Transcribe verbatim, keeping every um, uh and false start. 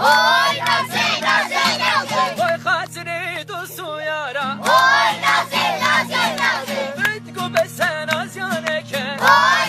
Oy, nazê, nazê, nazê. Oy xatirê dost û yara. Oy, nazê, nazê, nazê. Bit ku bese nazyaneke. Oy,